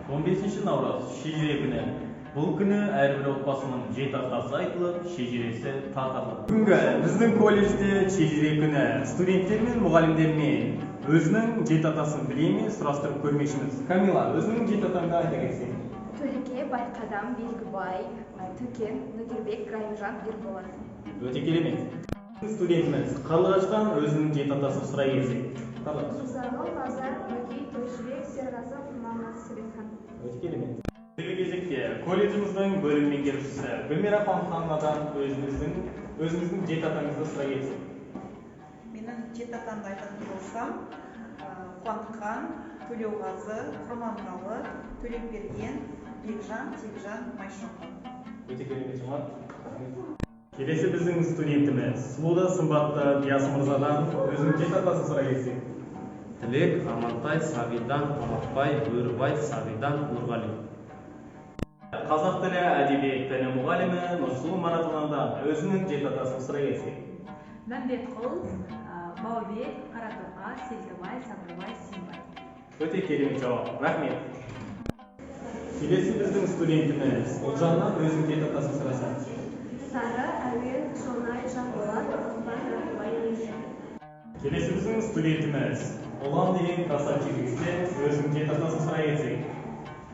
15 наурыз – шежіре күні. Бұл күні әрбір отбасының жеті атасы айтылып, шежіресі тарқатылады. Бүгінгі біздің колледжде шежіре күні. Студенттер мен мұғалімдермен өзінің жеті атасын біле ме, сұрастырып көрмекшіміз. Камила, өзіңнің жеті атаңды айта кетсең. Төлеке, Байқадам, Белгібай, Төкен, Нөгербек, Райымжан, Ерболат. Өте керемет. Студентіміз Қарлығаштан өзінің жеті атасын сұрай кетсек. Қарлығаш. Мырзағұл, Назар, Бөкей, Тойшыбек, Серғазы, Құрманғазы, Себетхан. Өте керемет. Ендігі кезекте колледжіміздің бөлім меңгерушісі Гүлмира Қуанхановнадан өзіңіздің жеті атаңызды сұрай кетсек. Менің жеті атамды айтатын болсам, Қуантқан, Төлеуғазы, Құрманғалы, Төлепберген, Бекжан, Текжан, Майшоқы. Өте керемет жауап. Келесі біздің студентіміз сұлу да сымбатты Диас мырзадан өзінің жеті атасын сұрай кетсек. Тілек, Амантай, Сағидан, Тамақбай, Бөрібай, Сағидан, Нұрғали. Қазақ тілі, әдебиет пәні мұғалімі Нұрсұлу Маратовнадан өзінің жеті атасын сұрай кетсек. Мәмбетқұл, Баубек, Қараторқа, Селтібай, Сабырбай, Симбай. Өте керемет жауап, рахмет. Келесі біздің студентіміз Ұлжаннан өзінің жеті атасын сұрасақ. Сары, Әуен, Шонай, Жанболат, Оспан, Рахымбай, Ержан. Келесі біздің студентіміз Ұлан деген красавчик жігіттен өзінің жеті атасын сұрай кетсек.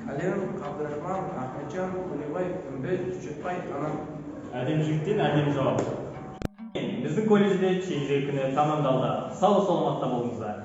Кәлем, Қабдырахман, Ахметжан, Төлебай, Үмбет, Жүсіпбай, Анам. Әдемі жігіттен әдемі жауап. Біздің колледжде шежіре күні тамамдалды. Сау саламатта болыңыздар.